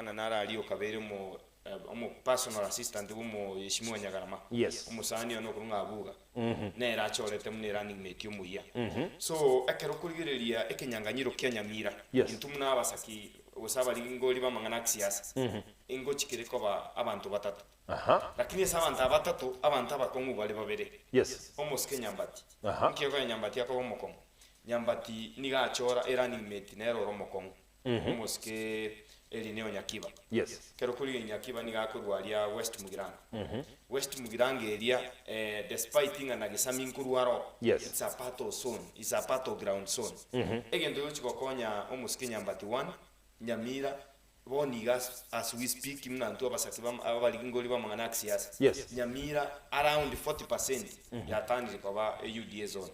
ngokwana nare aria okabeire omo omo personal assistant bwa omoheshimiwa Nyagarama, Yes. omosani one okorwa ng'a Abuga, nere achorete buna erunning mate omoyia. So ekero okorigereria ekenyanganyiro kia Nyamira, Yes. intwe buna abasaki gose abaringori b'amang'ana a kisiasa, ingochikere koba abanto batato. Aha. Lakini ase abanto aba batato, abanto abakong'u bare babere. Yes. Omosike Nyambati. Aha. Nki okonya Nyambati akoba omokong'u? Nyambati nigo achora erunning mate nere ore omokong'u. Omosike Erineo Nyakiba. Yes. Ekero korigia Nyakiba nigo akorwa aria West Mugirango. West Mugirango eria eh, despite ng'a na Gesami nkorwa aro, Yes. it's a part of zone, it's a part of ground zone. Egento gegochi gokonya omosike Nyambati one, Nyamira, bono iga as, as we speak buna intwe abasake bam abarigingori b'amang'ana a kisiasa, Yes. Nyamira around 40% yatanire koba e UDA zone.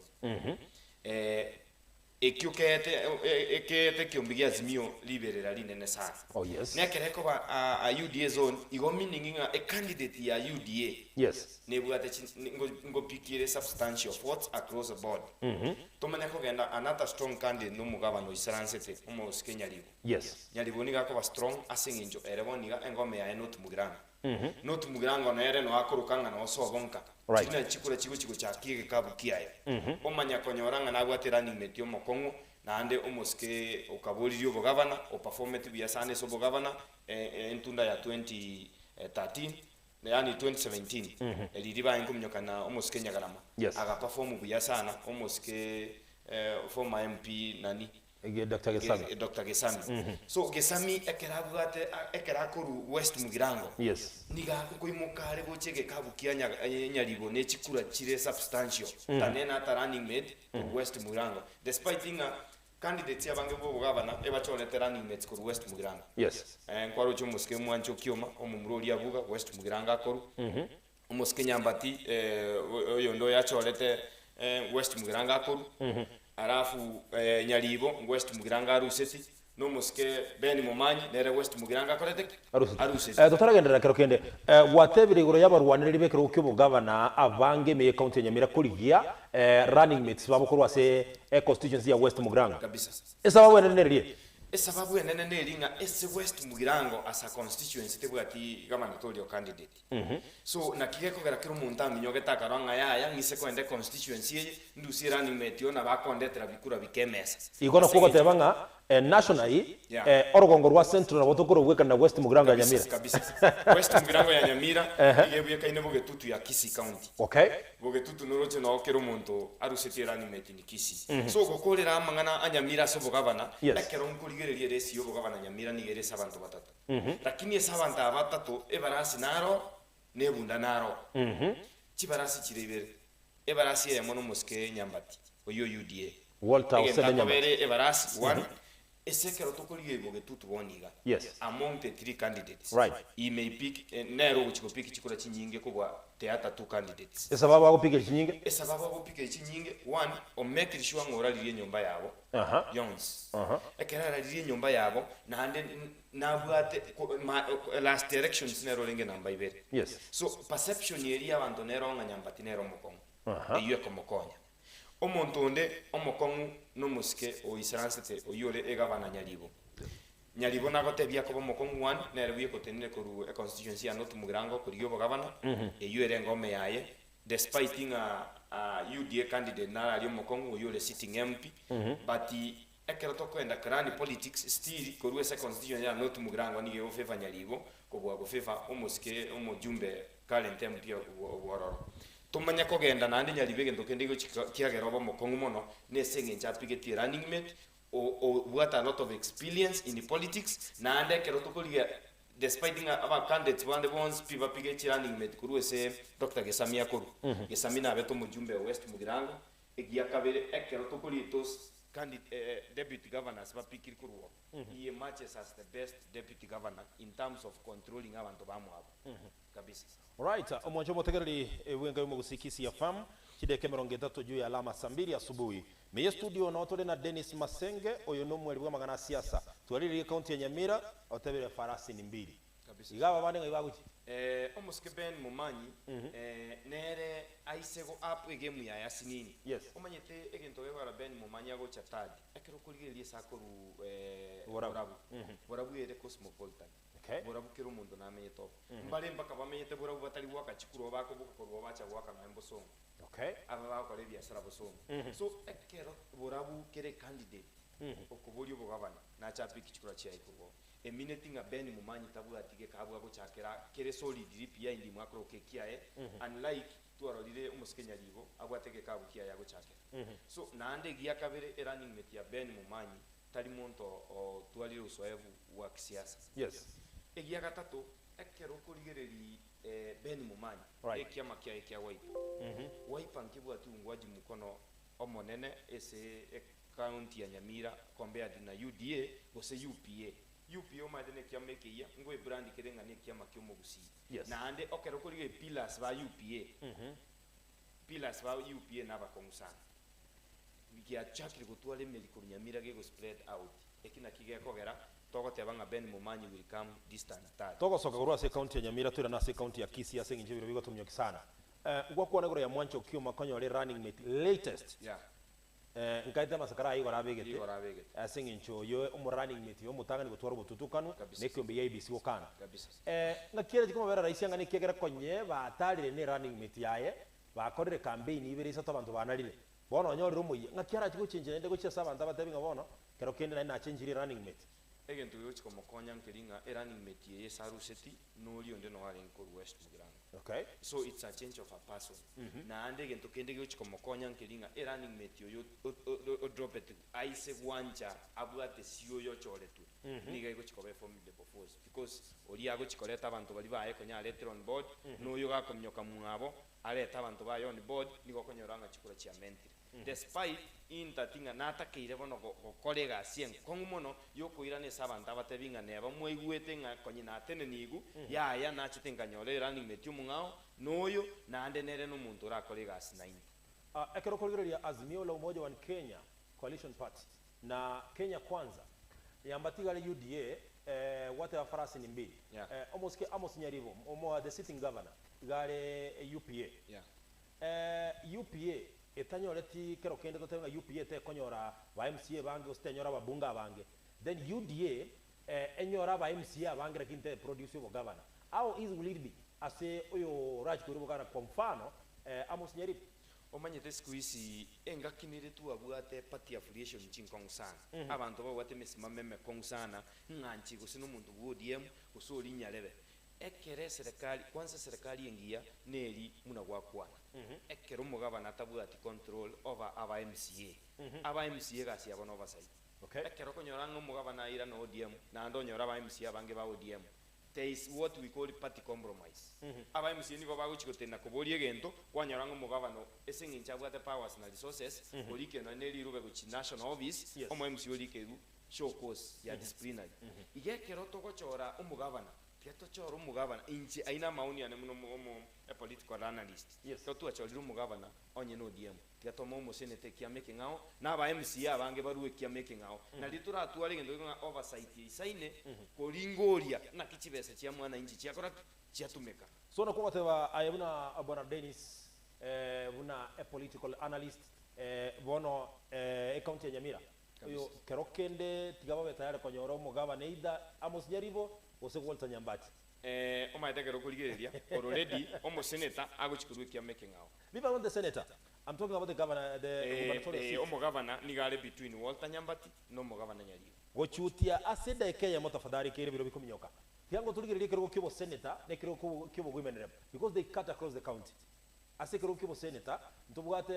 Eh, Ekio keete ekeete ekiombe gia Azimio riberera rinene sana. Oh yes. Nekero ekoba a a UDA zone igo meaning ng'a ecandidate ya UDA Yes. nebwate chi ngo ngopikiere substantial votes across the board. Tomanye kogenda another strong candidate nomogabana oisaransete omosike Nyaribo. Yes. Nyaribo nigo akoba strong ase eng'encho ere bono iga engome yaye North Mugirango. North Mugirango nere no akoroka ng'a no sobo nka. Right. Chiri nachi chikura chigochi gochakia egekabu kiaye. Omanya konyora ng'a nabwate running mate omokong'u naende omosike okaboririe obogavana, operformeti buya sana ase obogavana entunda ya 2013 yaani 2017 riria baye nkominyoka na omosike Nyagarama. Yes. Agaperform buya sana omosike former MP nani? Doctor Gesami. Doctor Gesami. So Gesami ekero abwate ekero akorwa West Mugirango, Yes. nigo akoimoka are gocha egekabu kia Nyaribo ne chikura chire substantial than any other running mate korwa West Mugirango. Despite ng'a candidates abange ba obogavana ebachorete running mates korwa West Mugirango. Yes. Nkwaroche omosike Mwancha Okioma, omomura oria abuga West Mugirango akorwa. Omosike Nyambati oyonde oyo achorete West Mugirango akorwa, alafu Nyaribo West Mugirango aruseti, na omosike Ben Momanyi nere West Mugirango akorete ki? Aruseti. Aruseti. Totaragenderera kero kende, gwatebire igoro y'abarwanereri b'ekerogo ki'obogavana abange ime y'ecounty ya Nyamira korigia running mates babo korwa ase econstituency ya West Mugirango. Kabisa. Esababu enene neriria? Esababu enene neri ng'a ase West Mugirango as a constituency tebwati gubernatorial candidate. So naki gekogera kera omonto aminyogete akarora ng'a yaya ng'ise koenda econstituency eye, ndusie running mate oo nabo akondetera bikura bike emesa. Igo Ase nakwo eng'encho ogoteba ng'a nationally Yeah. orogongo rwa Central nabo tokorobwekana na West Mugirango ya Kabisa, Nyamira. kabisa. West Mugirango ya Nyamira nigo ebwekaine Bogetutu ya Kisii County. Okay. Bogetutu noroche noo kera omonto arusetie running mate ni Kisii. So gokorera amang'ana a Nyamira ase obogavana, Yes. ekero nkorigereria eresi ya obogavana Nyamira nigo ere ase abanto batato. Lakini ase abanto aba batato, ebarasi naro, na ebunda naro. Chibarasi chire ibere, ebarasi eyemo nomosike Nyambati, oyio o UDA. Walter Egento Osebe Nyambati. akobere ebarasi, one, ase ekero tokorigia ibogetutu bono iga, Yes. among the three candidates, Right. he may pick, nere ogochia gopick chikura chinyinge kobua the other two candidates. Esababu agopiga chinyinge? Esababu agopiga chinyinge, one, omekire sure ng'a oraririe enyomba yabo, Aha. yonsi. Aha. Ekero araririe enyomba yabo, naende nabwate last elections nere orenge namba ibere. Yes. So perception eria y'abanto nero ng'a Nyambati nere omokong'u, Aha. eyio ekomokonya. Omonto onde omokong'u nomosike oisaransete oyio ore egavana Nyaribo. Nyaribo nagotebia akoba omokong'u one, nere buya ekotenire korwa econstituency ya North Mugirango korigia obogavana, eyio ere engome yaye, despite ng'a UDA candidate nare aria omokong'u oyio ore sitting MP, but Ekero tokoenda clan politics still korwa ase constitution ya North Mugirango nigo ego favour Nyaribo kobua go favour omosike omojumbe current MP bwororo. Tomanye kogenda naende Nyaribo egento kende gochi kiagera obe omokong'u mono nese eng'encho apigetie running mate obwate a lot of experience in politics naende ekero tokorigia despite ng'a aba candidates bande bonsi pi bapige chi running mate korwa ase Doctor Gesami akorwa. Gesami nabete omojumbe o West Mugirango Egia kabere, ekero tokoria those deputy governors bapikiri korwa oo, he emerges as the best deputy governor in terms of controlling abanto bamwabo kabisa. Alright, omwancho omotegereri bwenka y'omogusii Kisii FM, chideka emerongo etato juu ya alama saa mbili asubuhi. Meye studio nao tore na Dennis Masenge, oyo nomweri bw'amang'ana a siasa. Twarirerie ekaunti ya Nyamira, otebire farasi ni mbili. Kabisa. Iga aba bande ng'ai bagochia? Omosike Ben Momanyi nere aise go up egemu yaye asinini. Yes. Omanyete egento gekogera Ben Momanyi agocha third, ekero okorigereria ase akorwa Borabu. Borabu. Borabu ere cosmopolitan. Okay. Borabu kera omonto namenyete obo. Mbare mpaka bamenyete borabu batari goaka chikura bakoboka korwa bacha goaka nonya bosongo. Okay. Aba bagokora ebiasara bosongo. So ekero borabu kere candidate okoboria obogabana nacha apiki chikura chiaye korwa oo. Emineti ng'a Ben Momanyi tabwati gekabu agochakera kere solidly behind him akoroka ekiaye unlike twarorire omosike Nyaribo abwate egekabu kiaye agochakera. So naende egia kabere e running mate ya Ben Momanyi tari monto otwarire uzoefu bwa kisiasa. Yes. Egia gatato ekero okorigereria Ben Momanyi ekiama kiaye kia Wiper. Wiper nkebwati ungwaji mkono omonene ase ecounty ya Nyamira compared na UDA gose UPA. UPA omanyete nekiama ekeyia ngoe brand kere ng'a nekiama kia omogusii. Yes. Naende ekero okorigereria pillars ba UPA, pillars ba UPA nabakong'u sana. Giachakire gotwara emeri korwa Nyamira gego spread out. Eki naki gekogera togoteba ng'a Ben Momanyi will come distant third. Togosoka korwa ase ecounty ya Nyamira toirane ase ecounty ya Kisii ase eng'encho ebiro bigotomioki sana. Ngwakwana igoro ya Mwancha Okioma konyora erunning mate latest. Yeah. Nkaete amasakara aye igoro abegete Igoro abegete. ase eng'encho oyo omorunning mate oyo omotang'ani gotwara obotutukanu Kabisa. na ekiombe ya IEBC gokana. Kabisa. Ng'aki ere chikomobera rahisi ang'ana ekiagera konye batarire ne running mate yaye bakorire campaign ibere isato abanto banarire. Bono onyorire omoyia ng'aki arachi gochenchia naende gochia ase abanto abatebi ng'a bono kero kende naende nachenchirie running mate. Egento gegochi komokonya nkeri ng'a erunning mate eye ase aruseti nori onde noo arenge korwa West Mugirango. Okay. So it's a change of a person. Naende egento kende gegochi komokonya nkeri ng'a erunning mate oyo odropeti aise gwancha abwate si oyo ochoretwe niga egochi koba formidable force because oria agochi koreta abanto baria baye konya aretire on board noyo gakominyoka mwabo arete abanto baye on board nigo okonyora ng'a chikura chiamentire. Despite intati ng'a natakeire bono gokora egasi enkong'u mono yokoirana ase abanto abatebi ng'a neba mwaigwete ng'a konye nateneniigwe, yaya nachete nkanyora erunning mate omong'ao noyo naende nere nomonto orakore egasi naintwe. Ekero okorigereria Azimio la Umoja One Kenya Coalition Party na Kenya Kwanza yambatigare UDA gwateba farasi ni mbili. Yeah. Omosike Amos Nyaribo omo the sitting governor iga are UPA. Yeah. UPA etanyoreti kero kende totebe ng'a UPA tekonyora ba MCA bange gose tenyora ababunge abange. Then UDA enyore aba MCA abange lakini te produce obogavana. How easy will it be ase oyo orachi koira obogavana kwa mfano Amos Nyaribo? Omanyete siku hizi engaki nere twabwate party affiliation chinkong'u sana. Abanto babwate emesimamo emekong'u sana ng'a gose na omonto bwa ODM gose ori Nyarebe. Ekero eserekari kwanza eserekari engiya neri muna gwakwana. Ekero omogabana atabwati control over aba MCA. Aba MCA egasi yabo na oversight. Okay. Ekero okonyora ng'a omogabana aira na ODM naende onyora aba MCA abange ba ODM. There is what we call party compromise. Aba MCA nigo bagochi gotenena koboria egento kwanyora ng'a omogabana ase eng'encho abwate powers na resources orike nonya na erirube gochi national office Yes. omo MCA orike show cause ya disciplinary. Iga ekero togochora omogabana tiga tochore omogabana inche aina amaoni ane muno omo a political analyst. Yes. Ekero twachorire omogabana onye na ODM tiga tome omoseneta ekiama ekeng'ao na aba MCA abange barue ekiama ekeng'ao nari toratware egento ng'a oversight eisaine koringoria naki chibesa chia mwananchi chiakora ki? Chiatumeka. So nakogoteba aye buna bwana Dennis buna a political analyst bono ecounty ya Nyamira oyo kero kende tiga babe tayari konyora omogabana either Amos Nyaribo gose Walter Nyambati. Omanyete ekero okorigereria already omoseneta agochi korwa ekiama ekeng'ao. Leave alone the senator. I'm talking about the governor, the gubernatorial seat. Omogabana nigo are between Walter Nyambati na omogabana Nyaribo. Gochutia ase edaika eyemo tafadhali kere ebiro bikominyoka. Tiga ngotorigererie ekerogo kia oboseneta na ekerogo kia obogoimenere because they cut across the county. Ase ekerogo kia oboseneta ntobwate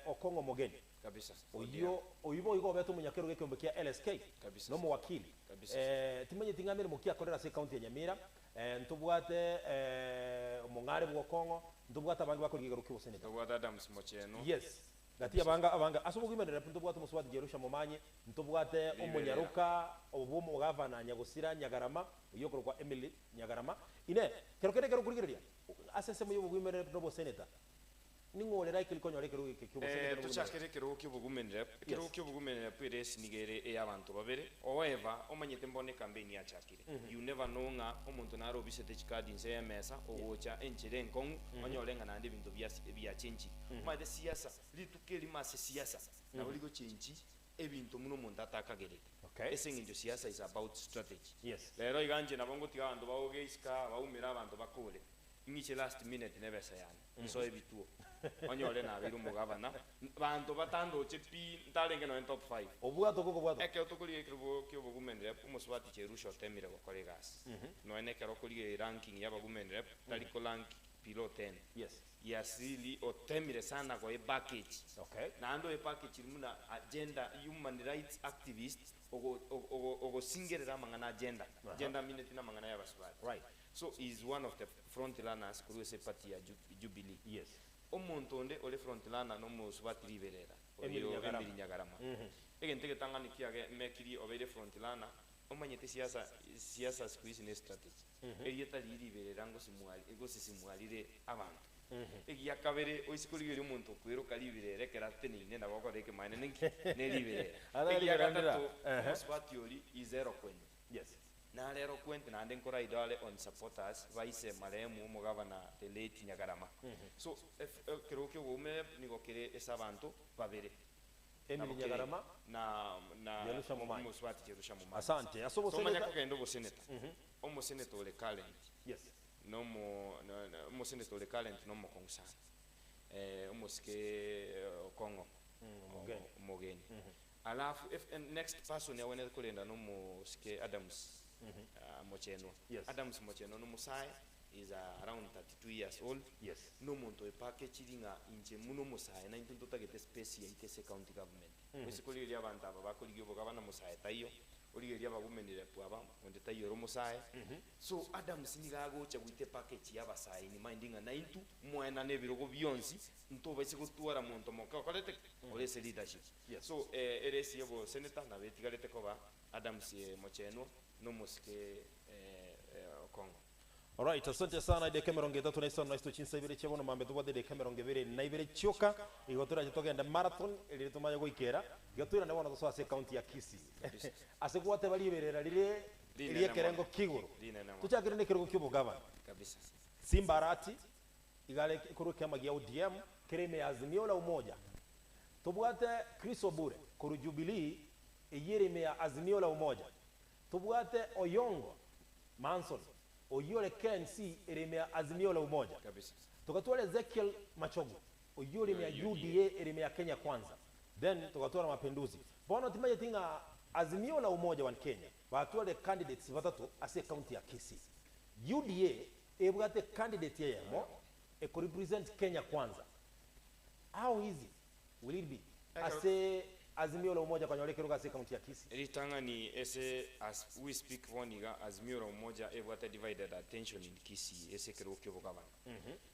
Okong'o Omogeni. Kabisa. Oyio oyio boigo obete omonyakerogo ekeombe kia LSK Kabisa. na omowakili. Kabisa. Timanyeti ng'a meremo ki akorera ase ecounty ya Nyamira. Ntobwate omong'are bwa Okong'o, ntobwate abange bakorigia ekerogo kia oboseneta. Ntobwate Adams Mocheno. Yes. Gati abange abange ase obogoimenere ntobwate omosubati Jerusha Momanyi, ntobwate Riberera. omonyaroka obwo omogavana Nyagosira Nyagarama, oyio okorokwa Emily Nyagarama. Inee, kero kende ekero okorigereria ase ensemo ya obogoimenere na oboseneta, ning'o ore likely konyora ekerogo eke kia oboseneta na obogoimenere? Tochakere ekerogo kia obogoimenere. Ekerogo Yes. kia obogoimenere eresi nigo ere eya abanto babere. However, omanyete mbone campaign yachakire. You never know ng'a omonto nare obisete chikadi nse ya emesa ogocha enchera enkong'u onyore ng'a naende ebinto biachenchire. Omanyete siasa, rituko erimo ase siasa nabo rigochenchi ebinto muno omonto atakagerete. Okay. Ase eng'encho siasa is about strategy. Yes. Rero iga inche nabo ngotiga abanto baoge isiko aa, baumere abanto bakore, ing'iche last minute na ebesa yane, nsoe ebituo, onyore nabeire omogavana, banto batandoche pi, ntarenge nonye top five. Obwato gokobwatwa. Ekero tokorigia ekerogo kia obowomen rep, omosubati Cherusha otemire gokora egasi. Nonye na ekero okorigia eranking ya abawomen rep, tari korank below ten. Yes. He has really otemire sana goe package. Okay. Naende oye package muna agenda human rights activist ogo ogo ogosingerera amang'ana agenda. Agenda amineti na amang'ana ya abasubati. Right. So he is one of the front runners korwa ase party ya Jubilee. Yes. Omonto onde ore front runner na omosubati riberera Emily oyo Nyagarama. Emily Nyagarama. Egento egetang'ani kiage mekiri obeire front runner omanyete siasa siasa siku hizi ne strategy. Erieta riria riberera ngosimwari ngosisimwarire abanto. Egia kabere oise korigereria omonto okweroka riberera ekero ateneine nabo okora ekemaene ninki? Ne riberera. Ara Egia riberera ndira. gatato Ehe. omosubati oria is eloquent. Yes. Nare eloquent naende nkoride are on supporters baise marehemu omogavana the late Nyagarama. So ef ekerogo kia oboumere nigo kere ase abanto babere. Emily Nabo kere Nyagarama. na na Jerusha Momanyi. omosubati Jerusha Momanyi. Asante. Ase Tomanya oboseneta. kogenda oboseneta. Omoseneta ore current Yes. nomo no no omoseneta ore current nomokong'u sana. Omosike Okong'o Omogeni. omogeni. Alafu if next person agwenerete korenda nomosike Adams Mochenwa. Yes. Adams Mochenwa nomosae is around 32 years old. Yes. Nomonto oepakechiri ng'a inche buna omosae naintwe ntotagete space yaito ase county government. Gose korigereria abanto aba bakorigia obogabana mosae taiyo, origereria abawomen rep aba onde taiyo ore omosae. So Adams nigo agocha goita epackage ya abasae in mind ng'a naintwe moenane ebirogo bionsi ntobaise gotwara monto moke okorete ki? Ore ase leadership. Yes. So eresi ya obosenator nabo etigarete koba Adams Mochenwa na omosike Okong'o. Alright, asante sana edeka emerongo etato na isano na isato chinsa ibere chia bono mambia tobwate edeka emerongo ebere na ibere chioka igo torache togende marathon erinde tomanye goikera iga toirane bono tosoe ase ecounty ya Kisii ase gwateba riberera rire Rinene riekerengo mono. kia igoro Rinene mono. tochakere na ekerogo kia obogavana Kabisa. Simba Arati iga are korwa ekiama gia ODM kere ime ya Azimio la Umoja tobwate Chris Obure korwa Jubilee eyio ere ime ya Azimio la Umoja tobwate Oyongo Manson, oyio ore KNC ere ime ya Azimio la Umoja. Kabisa. Togatwara Ezekiel Machogu, oyio ore ime ya UDA ere ime ya Kenya Kwanza. Then togatwara Mapinduzi. Bono timanyeti ng'a Azimio la Umoja One Kenya batwarire candidates batato ase ecounty ya Kisii. UDA ebwate ecandidate eyemo ekorepresent Kenya Kwanza. How easy will it be ase Azimio la Umoja konyora ekerogo ase ecounty ya Kisii? Ritang'ani ase as we speak bono iga Azimio la Umoja ebwate divided attention in Kisii ase ekerogo kia obogavana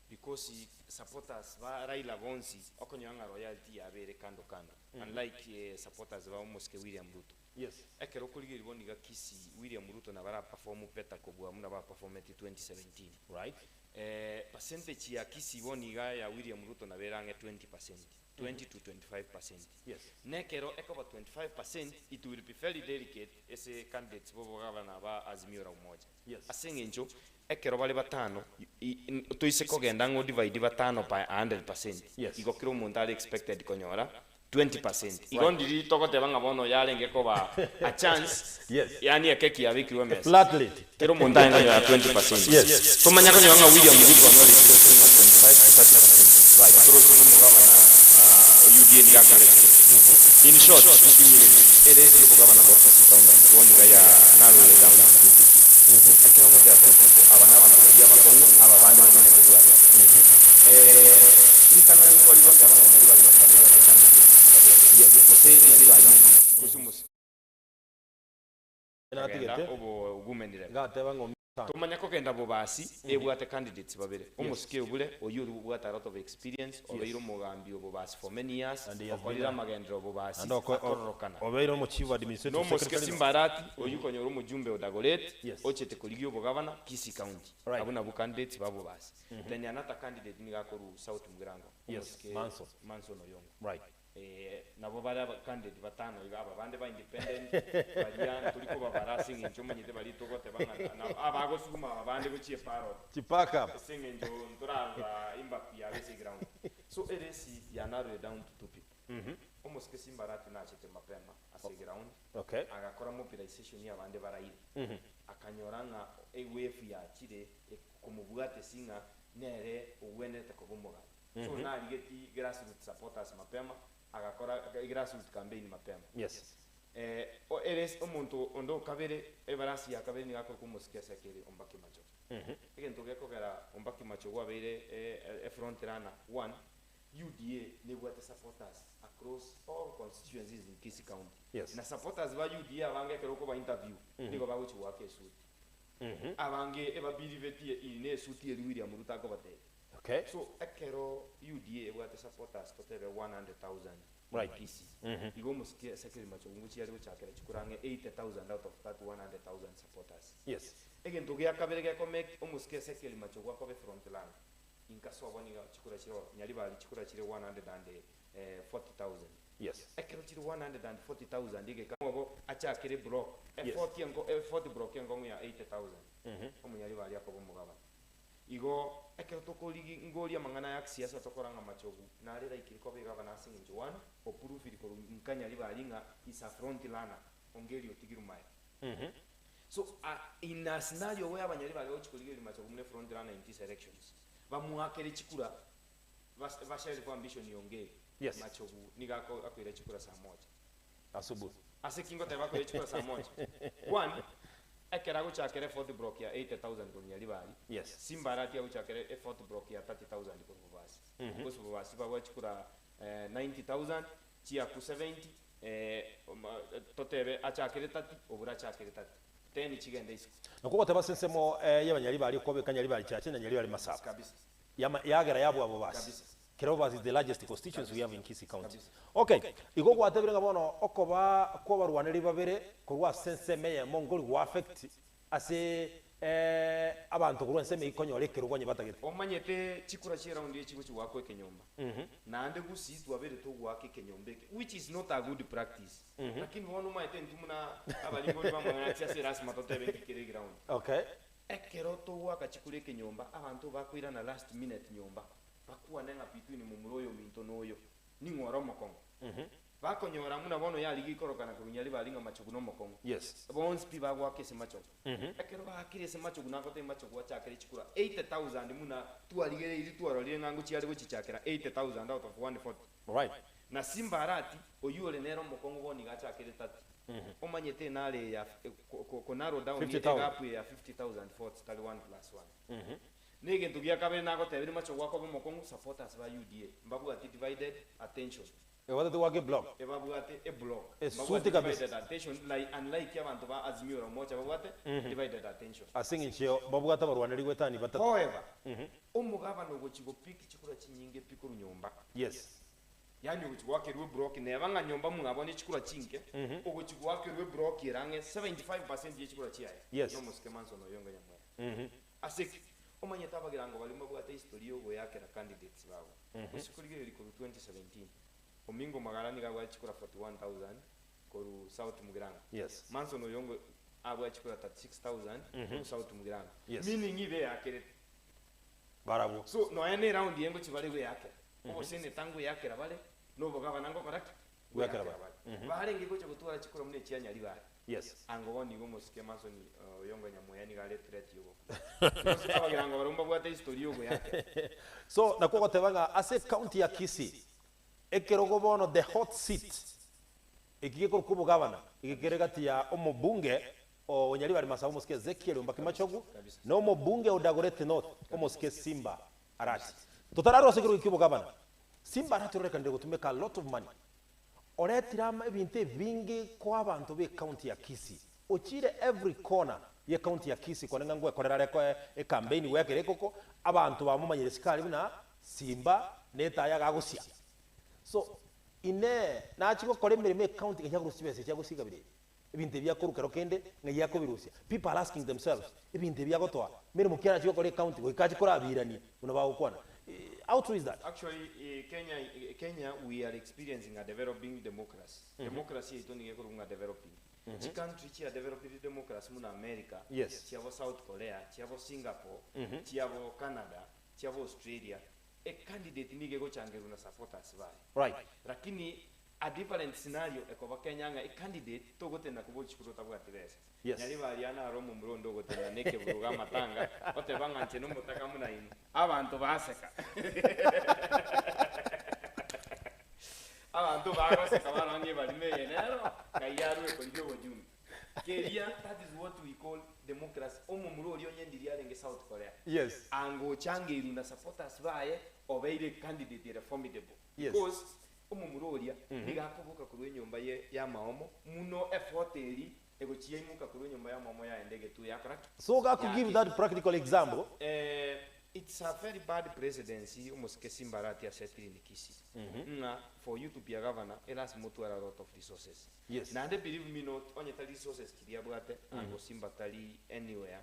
because supporters ba Raila bonsi okonyora ng'a royalty yabeire kando kando unlike supporters ba omosike William Ruto. Yes. Ekero okorigereria bono iga Kisii William Ruto nabo ara perform better kobua buna ba performeti 2017. Right. Percentage ya Kisii bono iga ya William Ruto nabo ere ang'e 20%, 20 to 25%. Yes. Nekero ekoba 25% it will be very delicate ase candidates bo obogavana ba Azimio la Umoja. Yes. Ase eng'encho ekero bare batano toise kogenda ng'a odivide batano by 100%, Yes. igo kera omonto are expected konyora 20%. Igo ndiri togoteba ng'a bono yarenge koba a chance, Yes. yaani ekeki yabekirwe emesa. Flat rate. Kera omonto arenge konyora 20%. Yes. Tomanya konyora ng'a William Ruto anyore chikura chire ng'a 25 to 30%. Right. Toroche ng'a omogabana o UDA nigo akoira chikura. In short, ere ase obogabana bwa Kisii County bono iga ya narrowed down to two people. Ekero ngoteba two people, aba nabanto baria abakong'u, aba bande bamanye kobwata. Ritang'ani nkwari goteba ng'a Nyaribari Macharia obwate candidate babere, gose Nyaribari gose omosike. Kogenda Natigete obogumenire. ngateba ng'a omisana. Tomanya kogenda bobasi ebwate candidates babere, omosike obure oyio oria obwate a lot of experience, obeire omogambi o bobasi for many years, And he has been okorire a- amagenderero o bobasi, And akororokana. obeire omochief administrative Nomosike secretary. Simba Arati oyio okonyora omojumbe o Dagoretti, Yes. ochete korigia obogavana Kisii County. Right. Abwo nabwo candidates ba bobasi. Then another candidate nigo akorwa South Mugirango, Yes, omosike Manson. Manson Oyongo. Right. Nabo bare abacandidate batano iga, aba bande ba independent, baria ntori kobabara ase eng'encho omanyete baria togoteba ng'a na abagosuguma aba bande gochia eparot. Chipaka. Ase eng'encho ntorarora impact yabo ase eground. So eresi ya narrowed down to two people. Omosike Simba Arati nachete mapema ase eground, Okay. agakora mobilization ya abande baraire. Akanyora ng'a ewave yachire komobwatesi ng'a nere ogwenerete koba omogambi. So narigeti grassroots supporters mapema, agakora grassroots campaign mapema. Yes. Ere omonto onde o kabere, ebarasi ya kabere nigo akorokwa omosike ase ekeri Ombaki Machogu. Egento gekogera Ombaki Machogu abeire efront runner, one, UDA nebwate supporters across all constituencies in Kisii County. Yes. Na supporters ba UDA abange ekero okoba interview, nigo bagochia goaka esuti. Abange ebabilivetie iri ne esuti eri William Ruto akobatebia. Okay. So ekero UDA ebwate supporters totebe 100,000 Right. Kisii, igo omosike Ezekiel Machogu ngochia are gochakera chikura ang'e 80,000 out of that 100,000 supporters. Yes. Egento gia kabere gekomake omosike Ezekiel Machogu akobe front runner, inka sobo nigo chikura chire ororo, Nyaribari chikura chire 140,000. Yes. Ekero chire 140,000 egeka obo achakere block, Yes. e40 enko e40 block enkong'u ya 80,000. Omonyaribari akoba omogabana. Igo ekero tokorigi ngoria amang'ana ya kisiasa tokora ng'a Machogu nare likely koba egavana ase eng'encho one, opruviri korwa nka Nyaribari ng'a is a front runner ongeri otigirwe maega. So in a scenario where abanyaribari bagochia korigereria Machogu buna efront runner in these elections, bamoakere chikura bas bashelve ambition ya Ongeri, Yes. Machogu nigo ako akoira chikura saa moja. Asubuhi. Ase ki ngoteba akoira chikura saa moja? One, ekero agochakera efourth block ya 80,000 korwa Nyaribari, Yes. Simba Arati agochakera efourth block ya 30,000 korwa Bobasi. Of course Bobasi babwate chikura 90,000, chiaku 70, totebe achakere 30, obure achakere 30. 10 chigende isiko. Nakwo ogoteba ase ensemo y'abanyaribari okobeka Nyaribari Chache na Nyaribari Masaba. Kabisa. Yama yagera yabua Bobasi. Kabisa. Kera Bobasi is the largest constituency we have in Kisii County. Kabisa. Okay, igo gwatebire ng'a bono okoba kw'abarwaneri babere korwa ase ensemo eyemo nkori go affect ase abanto korwa ensemo eyio konyora ekerogo onye batagete. Omanyete chikura chie round eye chigochi goakwa ekenyomba. Naende gusii twabere togoaka ekenyomba eke which is not a good practice. Lakini bono omanyete intwe buna abaringori b'amang'ana ase lasima totebe nki kere eground. Okay. Ekero togoaka chikura ekenyomba abanto bakoirana last minute nyomba bakwane ng'a between momura oyo ominto na oyo ning'o ore omokong'u. Bakonyora buna bono yarigia ikorokana korwa Nyaribari ng'a Machogu nomokong'u. Yes. Bonsi pi bagoaka ase Machogu. Ekero baakire ase Machogu nagotebia Machogu achakere chikura 80,000 buna twarigereirie twarorire ng'a ngochia are gochichakera 80,000 out of 140. Right. Na Simba Arati oyio ore nere omokong'u bono iga achakere 30. Omanyete enaro eye ya ko narrow down 50,000. egap eye ya 50,000 votes tari 1 plus 1. Negento gia kabere nagotebirie Machogu akoba omokong'u supporters ba UDA mbabwati divided attention. Ebwatete goaka eblock. Ebabwate eblock. Esuti Mbabwate kabisa. divided attention like unlike abanto ba Azimio la Umoja babwate divided attention. Ase eng'encho babwate abarwaneri goetania batato. However, omogabana ogochia gopick chikura chinyinge pi korwa nyomba. Yes. Yaani ogochia goakerwa eblock neba ng'a nyomba mwabo ne chikura chinke, ogochia goakerwa eblock ere ang'e 75% ye chikura chiaye. Yes. Nomosike Manson Oyonga Nyamweya. Ase ki? Omanyete abagirango baria mbabwate history ya ogoyakera candidates babo. Gose korigereria korwa 2017, Omingo Magara nigo abwate chikura 41,000 korwa South Mugirango. Yes. Manson Oyongo abwate chikura 36,000 korwa South Mugirango. Yes. Meaning ibe eyakerete. Barabwo. So nonya ne eround eye ngochia bare goyakera. Oboseneta ngoyakera bare, na obogabana ngokora ki? Goyakera Goyakera bare. Barenge gocha gotwara chikura buna echia Nyaribari. Yes. Ango bono nigo omosike Manson Oyongo Nyamweya nigo are threat yogokwa. Because abagirango barabwo mbabwate history yogoyakera. So nakwo ogoteba ng'a ase ecounty ya Kisii, ekerogo bono the hot seat, eki gekorokwa obogabana, eke kere gati ya omobunge o Nyaribari Masaba omosike Ezekiel Ombaki Machogu, Kabisa. na omobunge o Dagoretti North omosike Simba Arati. Totararwa ase ekerogo ki'obogabana, Simba Arati ororekanire gotumeka a lot of money. Oretire ama ebinto ebinge koa abanto b'ecounty ya Kisii. Ochire every corner y'ecounty ya Kisii kwane ng'a ngwekorera are koe ecampaign gwekera ekoko, abanto bamomanyire sikari buna Simba na etaya gagosia. So inee nachia gokora emeremo ecounty ng'ai akorusia chibesa echi agosiga bire ebi? Ebinto ebi akorwa kero kende ng'ai akobirusia? People are asking themselves, ebinto ebi agotoa, meremo ki arachie gokora ecounty goika achie korabirania buna bagokwana? How true is that? Actually, Kenya, Kenya we are experiencing a developing democracy. Democracy yaito nigo ekorokwa ng'a developing. Chicountry chia developed democracy buna America, Yes. chiabo South Korea, chiabo Singapore, chiabo Canada, chiabo Australia. A candidate nigo egochangerwa na supporters baye. Right. Lakini a different scenario ekoba Kenya ng'a a candidate togotenena koba ochikuru otabwati besa. Yes. Nyaribari naro omomura onde ogotenena na ekeburugo amatanga oteba ng'a inche nomotaka buna inwe. Abanto baseka. Abanto bagoseka barora ng'a ebarimo eye nero ng'ai arue korigia obojumbe. Keria that is what we call democracy. Omomura oria onye ndiri arenge South Korea. Yes. Angochangeirwe na supporters baye obeire candidate ere formidable. Yes. Because omomura oria nigo akoboka korwa enyomba ye y'amaomo muno effort eri egochia yaimoka korwa enyomba y'amaomo yaenda egetuo yakora ki? So gaku give Yake. that practical example. It's a very bad presidency omosike Simba Arati asetire in Kisii ng'a for you to be a governor elasima otware a lot of resources. Yes. Naende believe me not onye tari resources chiria abwate ango Simba tari anywhere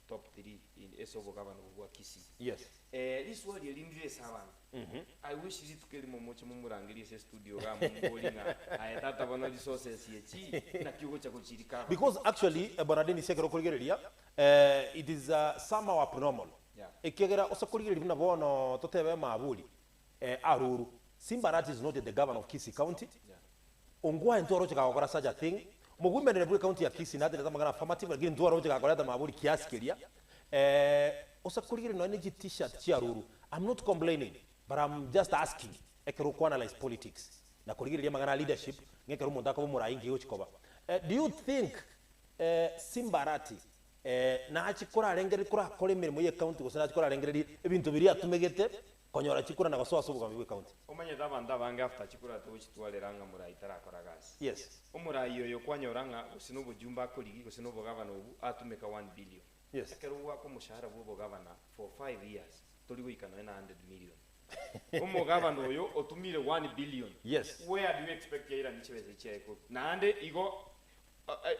top three in ase obogavana obwo bwa Kisii. Yes. Riswali eri ndire ase abanto. I wish rituko erimo moche momorangerie ase estudio igaa momobori ng'a aye tata bono resources echi naki ogocha gochirika abanto. Because actually Bwana Dennis ekero okorigereria it is somehow abnormal Yeah. ekiagera ose korigereria buna bono totebe Maaburi Aruru, Simba Arati is not yet the governor of Kisii County, Yeah. Ongwae ntwaroche gagokora such a thing, Omogwimberere bwe county ya Kisii naterete amang'ana affirmative lakini ntwaroche gakoreta Maaburi kiasi keria ose korigereria nonya ne chi t-shirt chia Aruru, I'm not complaining but I'm just asking ekero oko analyse politics na korigereria amang'ana a leadership ng'a ekero omonto akoba omorai nki egochi koba. Do you think Simba Arati nachi korarengereria korakore emeremo ye county gose nachi korarengereria ebinto biria atumegete konyora chikura na gosoa ase obogambi bwe county? Omanyete abanto abange after chikura togochitwarera ng'a morai tarakora gasi. Yes. Omorai oyo kwanyora ng'a gose nobojumbe akorigi gose nobogavana obu atumeka one billion. Yes. Ekero ogoaka omoshahara bw'obogavana for five years tori goika nonya na hundred million. Omogavana oyo otumire one billion. Yes. Where do you expect yairanie chibesa echi chiaye korwa? Naende igo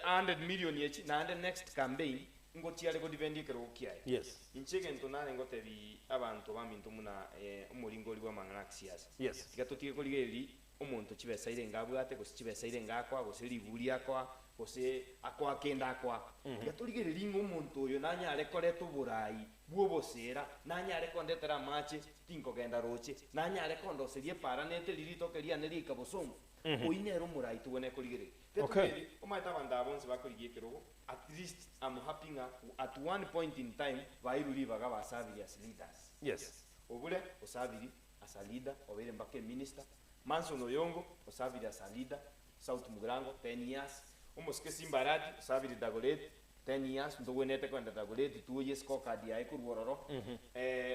hundred million echi naende next campaign ngochiare go defend ekerogo kiaye. Yes. Inche egento nare ngotebi abanto baminto buna omoringori bw'amang'ana a kisiasa. Yes. Tiga totige korigereria omonto chibesa irenge abwate gose chibesa irenge akoa gose riburi akoa gose akoa kende akoa. Tiga torigererie ng'a omonto oyo nanyare koreta oborai bw'oboseera, nanyare kondetera amache tinkogenda roche, nanyare kondoseria epaara nete riria ritoke riane riaika bosongo. Oyio nere omorai togwenerete korigereria. Okay. Tetorigereria omanyete abanto aba bonsi bakorigia ekerogo, at least I'm happy ng'a at one point in time bairwe ribaga basabiri as leaders. Yes. Obure osabiri as a leader obeire mpaka eminister, Manson Oyongo osabiri as a leader South Mugirango ten years, omosike Simba Arati osabiri Dagoretti ten years ntogwenerete kogenda Dagoretti tuoyie scorecard yaye korwa ororo,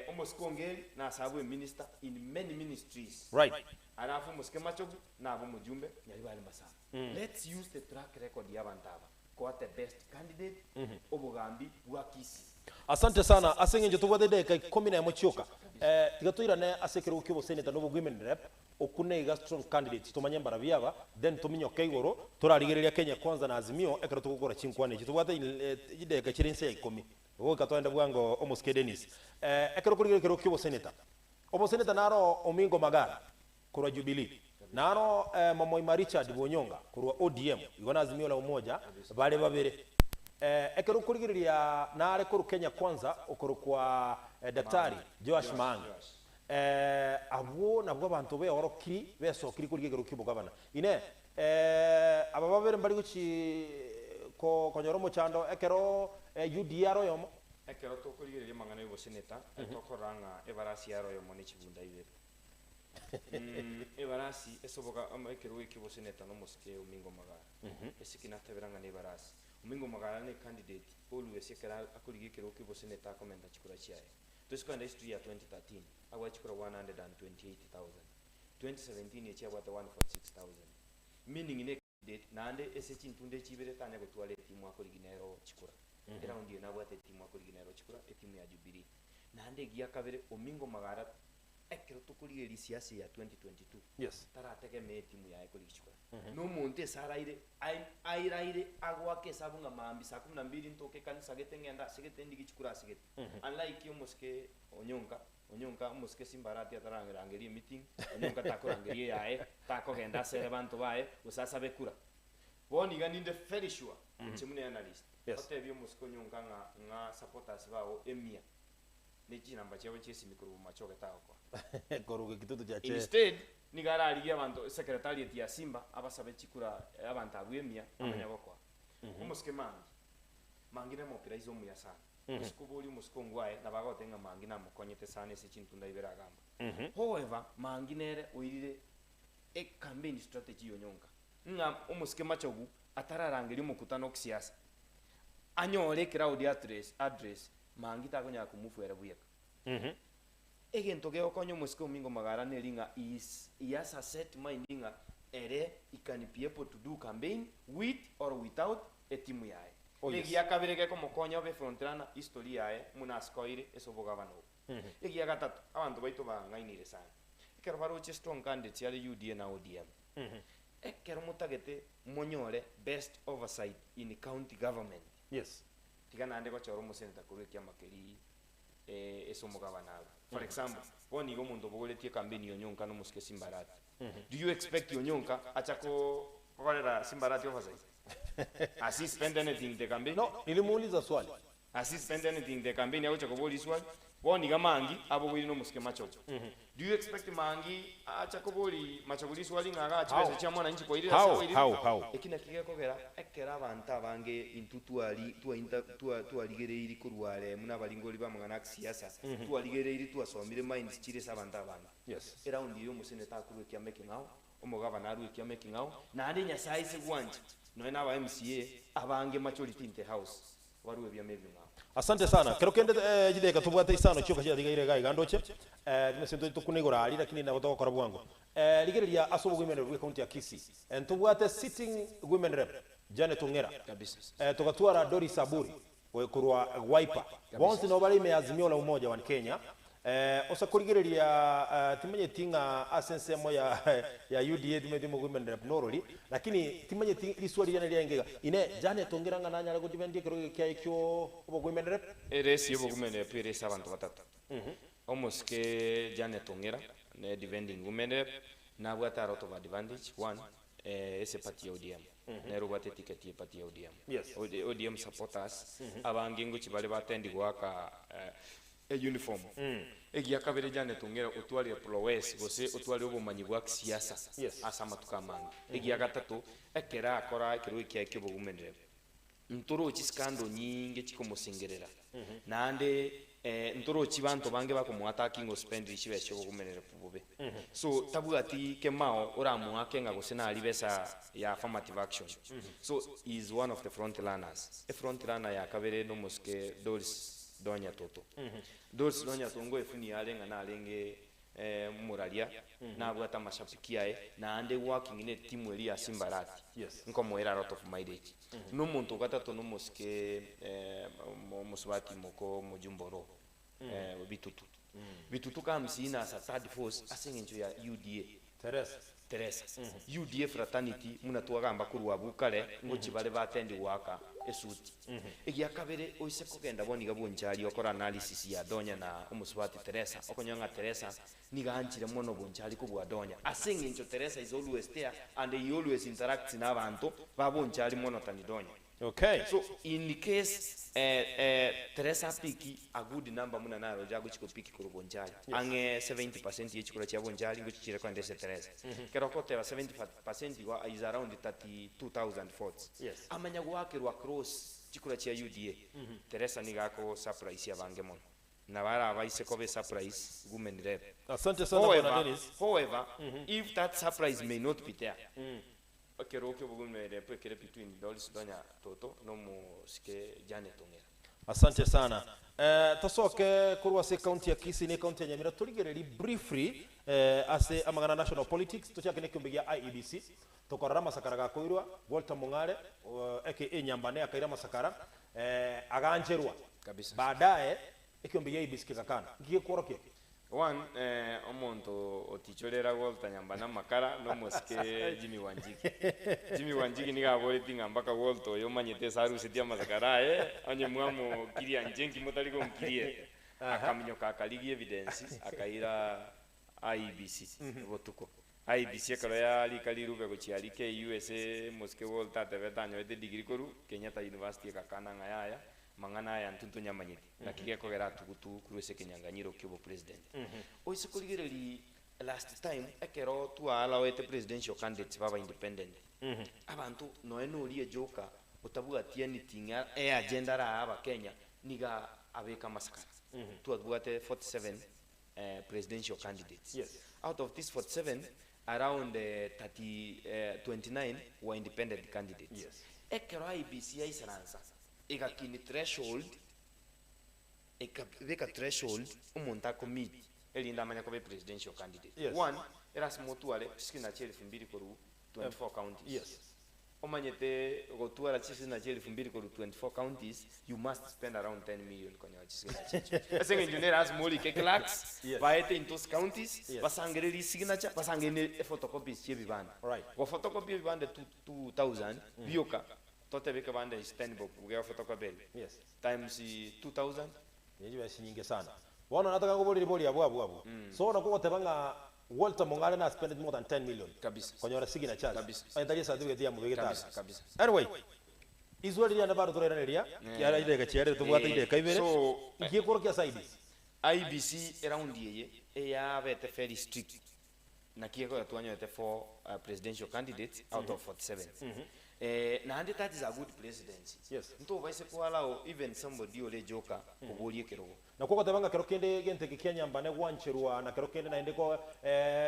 omosike Ongeri nasabwe eminister in many ministries. Right. Alafu omosike Machogu nabe omojumbe Nyaribari Masaba. Let's use the track record ya abanto aba koa the best candidate obogambi bwa Kisii. Asante sana ase eng'encho tobwate edageka ikomi na emo chioka. Tiga toirane ase ekerogo kia oboseneta na obowomen rep, okwo niga strong candidates tomanye mbarabio aba, then tominyoke igoro torarigereria Kenya Kwanza na Azimio ekero togokora chinkwana echi. Tobwate chidageka chire inse ya ikomi, goika toende bwango omosike Dennis. Ekero okorigereria ekerogo kia oboseneta, oboseneta naro Omingo Magara korwa Jubilee, naro Momoima Richard Bwonyonga korwa ODM, igo na Azimio la Umoja bare babere. Ekero okorigereria nare korwa Kenya Kwanza okorokwa Daktari Joash Maangi. Abwo nabwo abanto beorokiri besokiri korigia ekerogo ki'obogavana. Inee! Aba babere mbari gochi konyora omochando ekero UDA are oyomo? Ekero tokorigereria amang'ana y'oboseneta, tokorora ng'a ebarasi yare oyomo ne chibunda ibere. Ebarasi ase oboga ekerogo ekio oboseneta na omosike Omingo Magara. Esike natebera ng'a nebarasi. Omingo Magara ne candidate always ekero akorigia ekerogo kia oboseneta akomenta chikura chiaye. Toise kogenda history ya 2013, abwate chikura 128,000. 2017 echi abwate 146,000. Meaning ne candidate naende ase chintunda echi ibere tanya gotwara etimu akorigia nero chikura. Eround eye nabwate etimu akorigia nero chikura, etimu ya Jubilee. Naende egia kabere, Omingo Magara ekero tokorigereria siasa ya 2022, Yes. tarategemea etimu yaye korigia chikura. Nomonto ase araire, airaire agoaka esabu ng'a maambia saa kumi na mbili ntoke ekanisa gete ng'ende ase gete ndigie chikura ase gete. Unlike omosike Onyonka, Onyonka omosike Simba Arati atararangeria emeeting, Onyonka takorangeria eyaye, takogenda asere banto baye, gose asabe kura. Bono iga ninde very sure, inche buna analyst, Yes. otebie omosike Onyonka ng'a ng'a supporters bago emia, ne chinamba chiabo chia esimi korwa bomachoge tagokoa. Korwa Kitutu Chache. Instead, nigo ararigie abanto secretariat ya Simba abasabe chikura abanto abwo emia amanye gokoa. Omosike Mangi, Mangi nemoopiraiza omuya sana. Omosike oborie omosike ongwae nabo agoteba ng'a Mangi namokonyete sana ase chintunda ibere agamba. However, Mangi nere oirire e campaign strategy ya Onyonka ng'a omosike Machogu atararangeria omokutano o kisiasa anyore ecrowd address address Mangi takonyara komofuera bweka. Egento gegokonya omosike Omingo Magara neri ng'a he is he has a set mind ng'a ere he can be able to do campaign with or without etimu yaye. Oh yes. Egia kabere gekomokonya obe front runner history yaye buna asikoire ase obogabana obo. Egia gatato, abanto baito bang'ainire sana. Ekero baroche strong candidates are UDA na ODM, ekero motagete monyore best oversight in county government, Yes. tiga naende gochora omosenator korwa ekiama keria ase omogabana agwo. For example, bono iga omonto obogoretie ecampaign ya Onyonka na omosike Simbarati. Do you expect Onyonka acha kokorera Simbarati oversight? Has he spent anything in the campaign? No, nilimuuliza swali. Has he spent anything in the campaign agocha koboria riswali? Bono iga Mangi abogoire na omosike Machogu. Do you expect Mangi acha kobori Machogu riswali ng'a iga chibesa How? chia mwananchi kwairire ase How? kwairire? How? How? Eki naki gekogera ekero abanto abange intwe twari twainta twa twarigereiri korwa are buna abaringori b'amang'ana a kisiasa, twarigereiri twasomire minds chire ase abanto abange. Yes. Eraundi eye omoseneta akorwa ekiama ekeng'ao, omogabana arwe ekiama ekeng'ao, naende Nyasaye ase gwancha, nonya na aba MCA abange majority in the house, barue ebiama ebing'ao. Asante sana. Kero kende eh, chidakika tobwate isano chioka chiatigaire iga iga ndoche eh, timanyeti ntoche tokune igoro aria lakini nabo togokora bwango. Eh, rigereria ase obogwimene bwe county ya Kisii eh, ntobwate sitting women rep Janet Ong'era Kabisa. eh, togatwara Doris Aburi oyo korwa Wiper. Kabisa. Bonsi nabo bare ime ya Azimio la Umoja One Kenya. Eh, ose korigereria eh, timanyeti ng'a ase ensemo ya ya UDA timanyeti omogwimene rep norori lakini timanyeti riswali riane riaenge iga Inee, Janet Ong'era ng'a nanyare godefendia ekerogo eke kiaye kio obogwimene rep? Eresi y'obogwimene rep ere ase abanto batato. Omosike Janet Ong'era ne defending women rep nabwate a lot of advantage, one, ase eparty ya ODM, nere obwate eticket ya eparty ya ODM. Yes. ODM supporters abange ngochia bare batendi goaka euniform. Egia kabere Janet Ong'era otwarire prowess gose otwarire obomanyi bwa kisiasa Yes. ase amatuko amange. Egia gatato, ekero akora ekerogo kiaye kia obowomen rep, Ntorochi scandal nyinge chikomosengerera, naende ntorochi banto bange bakomoattacking o spend chibesa chiobogomerera bobe. So tabwati kemao oramoake ng'a gose nari besa ya affirmative action. So he is one of the front runners. E front runner ya kabere nomosike Doris Donya Toto. Doris Donya Toto ngoefunia are ng'a narenge Omoraria nabwate amashabiki aye, naende working ne etimu eria ya Simba Arati, Yes. nkomoera a lot of mileage. Na omonto o gatato nomosike omosubati moko omojumbe oro Bitutu. Bitutu comes in as a third force ase eng'encho ya UDA. Teresa. Teresa. UDA fraternity buna twagamba korwa abwo kare ngochia bare batendi goaka esuti. Egia kabere oise kogenda bono iga Bonchari okore analysis ya Donya na omosubati Teresa okonyora ng'a Teresa nigo anchire mono Bonchari kobua Donya ase eng'encho Teresa is always there and he always interacts na abanto ba Bonchari mono than Donya. Okay. So in case eh, eh, Teresa apiki a good number buna naroche agochi kopiki korwa Bonchari, Yes. ang'e 70% ye chikura chia Bonchari ngochi chire kogenda ase Teresa. Ekero okoteba 70% igo is around 32,000 votes. Yes. Amanya goakerwa across chikura chia UDA, Teresa nigo ako surprise abange mono. Nabo arabaise koba esurprise women rep. Asante sana bwana However, Dennis. however, if that surprise may not be there, Ekero ki'obogima ekere between Doris Donya Toto na omosike Janet Ong'era. Asante sana. Eh, tosoke korwa ase ecounty ya Kisii na ecounty ya Nyamira torigererie briefly eh, ase amang'ana national politics tochake na ekiombe gia IEBC tokorora amasakara gakoirwa Walter Mong'are uh, aka Nyambane akaira amasakara eh, agancherwa Kabisa. baadaye ekiombe gia IEBC kegakana nki gekworokia eke? One, omonto otichorera Walter Nyambane amakara nomosike Jimmy Wanjigi. Jimmy Wanjigi nigo aboretie ng'a mpaka Walter oyo omanyete ase arusetie amasakara aye, onye mwamokiria inche nki motari gonkiria. Akaminyoka akarigia evidence akaira IEBC botuko. IEBC ekero yarika rirube gochia aria KU ase mosike Walter atebete anyorete edegree korwa Kenyatta University egakana ng'a yaya. Mang'ana aya intwe ntonyamanyeti, naki gekogera atugutu korwa ase ekenyanganyiro ki'obopresident. Oise korigereria last time ekero twaalawete presidential candidates baba independent, abanto nonya noria ejoka otabwati anything e agenda arae abakenya niga abeka amasakara. Twabwate 47 presidential candidates. Yes. Out of these 47, around 30, 29 were independent candidates. Yes. Ekero IEBC yaisaransa egakini threshold, ekabeka threshold omonto ako meet erinde amanye koba epresidential candidate. Yes. One, erasima otware chisignature chielfu mbili korwa 24 counties. Yes. Omanyete gotwara chisignature chielfu mbili korwa 24 counties, you must spend around 10 million konyora chisignature echio. Ase eng'encho nere lasima orike clerks, Yes. baete into those counties, Yes. basangererie signature, basangererie ne photocopies chia ebibande. Right. Go photocopy ebibande 2000 bioka, Totebe ekebande is 10 bob buya photocopy eria Yes. times 2000. Erio chibesa chinyinge sana. Bono nataka nkoborie ribori abwo abwo abwo. So bono kogoteba ng'a Walter Mong'are na spended more than 10 million Kabisa. konyora signatures. Kabisa. Onye tari ecertificate yamobegete Kabisa, ase. kabisa. Anyway, iswali riane bado torairaneria, kiara chidakika chiarire tobwate Eh, chidakika ibere. so, Inki gekorokia ase IEBC? IEBC eround eye eyabete very strict. Naki gekogera twanyorete four presidential candidates out of 47. Eh, naende that is a good presidency. Yes. Ntobaise ko allow even somebody ore joker koboria ekerogo. Nakwo ogoteba ng'a kero kende egento eke kia nyambane gwancherwa na kero kende naende ko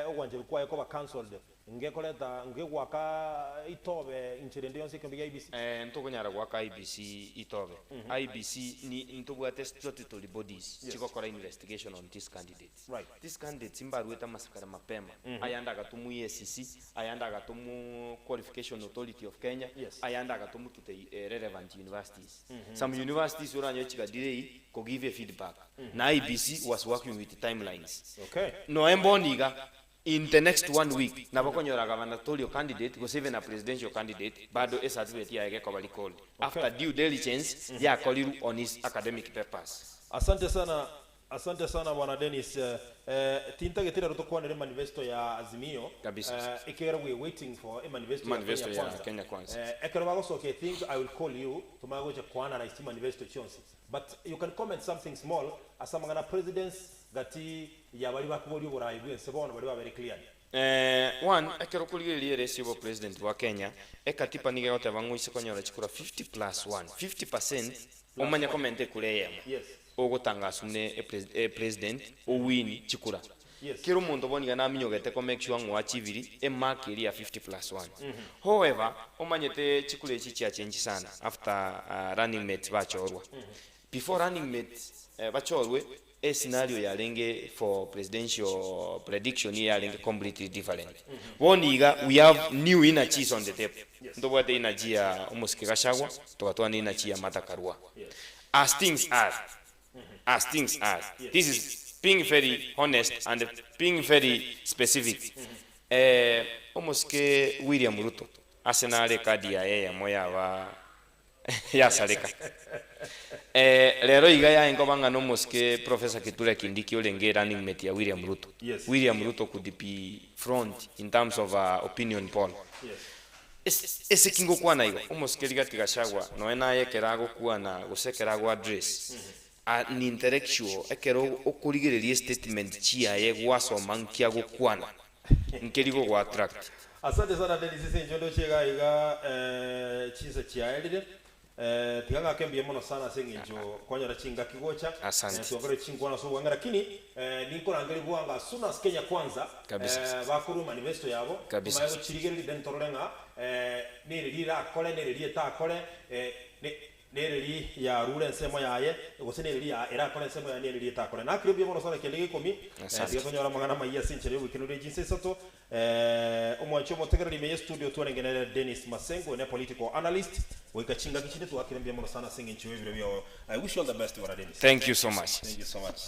ogwancherwa kwaye koba cancelled, ngekoreta ngegoaka itobe inchera ende yonsi ekeombe gia IEBC. Eh, ntokonyara goaka IEBC itobe. IEBC ni ntobwate statutory bodies Yes. chigokora investigation on these candidates. Right. These candidates mbaruete amasakara mapema, ayande agatomwa EACC, ayande agatomwa Qualification Authority of Kenya, Yes. ayande agatomwa to the relevant universities. Some universities oranyore chiga delay ko give feedback. Na IEBC was working with timelines. Okay. Noe mbono iga, in the next one week nabo okonyora gubernatorial candidate gose even a presidential candidate bado ecertificate yaye gekoba recalled after due diligence yakorirwe on his academic papers. Asante sana Asante sana bwana Dennis eh, tintagete rero tokwanere emanifesto ya Azimio Kabisa. eh, ekero we waiting for emanifesto ya Manifesto Kenya ya Kwanza. Kenya Kwanza. Eh, ekero bagosokia I think I will call you tomanye gocha koanalyze chimanifesto chionsi but you can comment something small ase amang'ana presidents gati ya baria bakoboria oborai bwense bono baria babere cleared. Eh, one, ekero okorigereria eresi y'obopresident bwa Kenya, ekatiba nigo egoteba ng'a oise konyora chikura 50 plus one, 50 percent, omanye komenta ekura eyemo. Yes. Ogotangaswa buna epresident owin chikura. Yes. Kera omonto bono iga naminyogete ko make sure ng'a oachiviri emark eria ya 50 plus one. However, omanyete chikura echi chiachengi sana after running mates bachorwa. Before running mates bachorwe, escenario yarenge for presidential prediction yarenge completely different. Bono iga we have new energies on the table. Ntobwate energy ya omosike Gachagua, togatwara na energy ya Martha Karua. As things are, as things are, this is being very honest and being very specific. Eh, omosike William Ruto ase nare ekadi yaye eyemo yaba yasareka. Eh, rero iga yaye nkoba ng'a nomosike Professor Kithure Kindiki orenge running mate ya William Ruto. Yes. William Ruto could be front in terms of opinion poll. Yes. Ase ki ngokwana igo? Omosike Rigathi Gachagua nonya naye ekero agokwana gose ekero ago address an intellectual ekero okorigereria estatement chiaye gwasoma nki agokwana nkeri gogo attract. Asante sana Dennis ase enchwa ndoche iga iga chinsa chiaerire tiga ng'ake mbuya mono sana ase eng'encho kwanyora chingaki gocha Asante. twakorire chinkwana ase obwange lakini ninkorangeria bwango as soon as Kenya Kwanza Kabisa. bakorwa manifesto yabo Kabisa. tomanye gochirigereria then torore ng'a nereri erakore nereri etakore ne nereri yarure ensemo yaye gose nereri ya erakore ensemo yaye nereri etakore. Nakire mbuya mono sana kianda gia ikomi Asante. tiga tonyore amang'ana amaya ase enchera y'oboikeranu chinsa isato omwanchi omotegereri ime ye studio twarenge nere Dennis Masengo one political analyst goika chingaki chinde twakire mbuya mono sana ase eng'encho y'ebiro biao. I wish you all the best bwana Dennis. Thank you so much. Thank you so much.